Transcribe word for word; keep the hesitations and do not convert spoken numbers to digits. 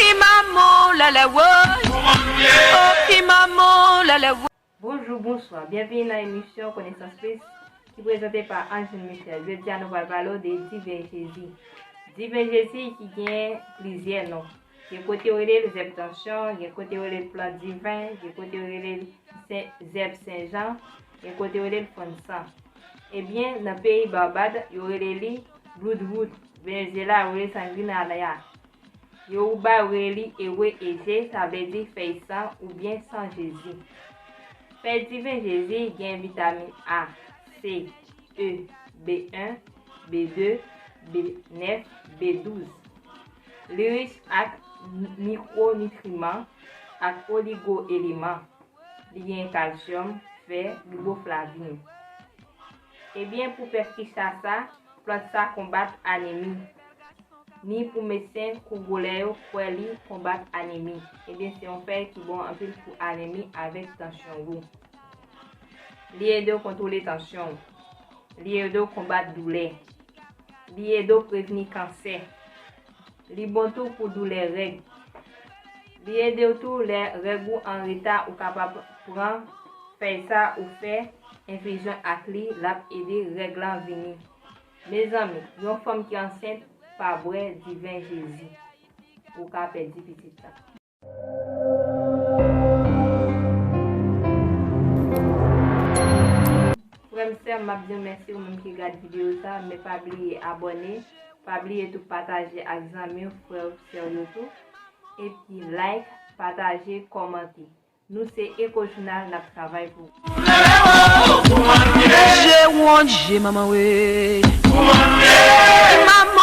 Piman mou lèlè woy. Oh, piman mou lèlè woy. Bonjou, bonswa. Byenvini nan emisyon Konesans Plis ki prezante pa Angeline Michel. Jodi a, nou pral pale w de diven Jezi. Diven Jezi ki gen plizyè non. Gen kote yo rele l zèb tansyon, gen kote yo rele l plant diven, gen kote yo rele l sen, zèb Sen Jan, gen kote yo rele l fonn san. Ebyen, nan peyi Barbad, yo rele li bloodroot. Venezyela, yo rele l sangrinalya. Yoruba, yo rele li ewe eje, sa vle di fèy san oubyen san Jezi. Fèy diven Jezi gen vitamin A, C, E, B en, B de, B nèf, B douz. Li rich ak mikwo nitriman ak oligo eleman. Li gen kalsyòm, fè, riboflavin. Ebyen, pou fè kisa sa, plant sa konbat anemi. Ni pou medsen kongolè yo kwè li konbat anemi. Ebyen, se yon fèy ki bon anpil pou anemi avèk tansyon wo. Li ede w kontwole tansyon w. Li ede w konbat doulè. Li ede w prevni kansè. Li bon tou pou doulè règ. Li ede w tou lè règ ou an reta, ou kapab pran fèy sa ou fè enfizyon ak li, l ap ede règ lan vini. Mezanmi, yon fanm ki ansent pa bwè diven Jezi. Ou ka pèdi pitit la. Frè m, sè m, m ap di w mèsi ou menm ki gad videyo sa, men pa bliye abòne, pa bliye tou pataje ak zanmi w, frè w, sè w yo tou. Epi like, pataje, kòmante. Nou se Echo Journal, n ap travay pou ou. Je won't je maman we. Maman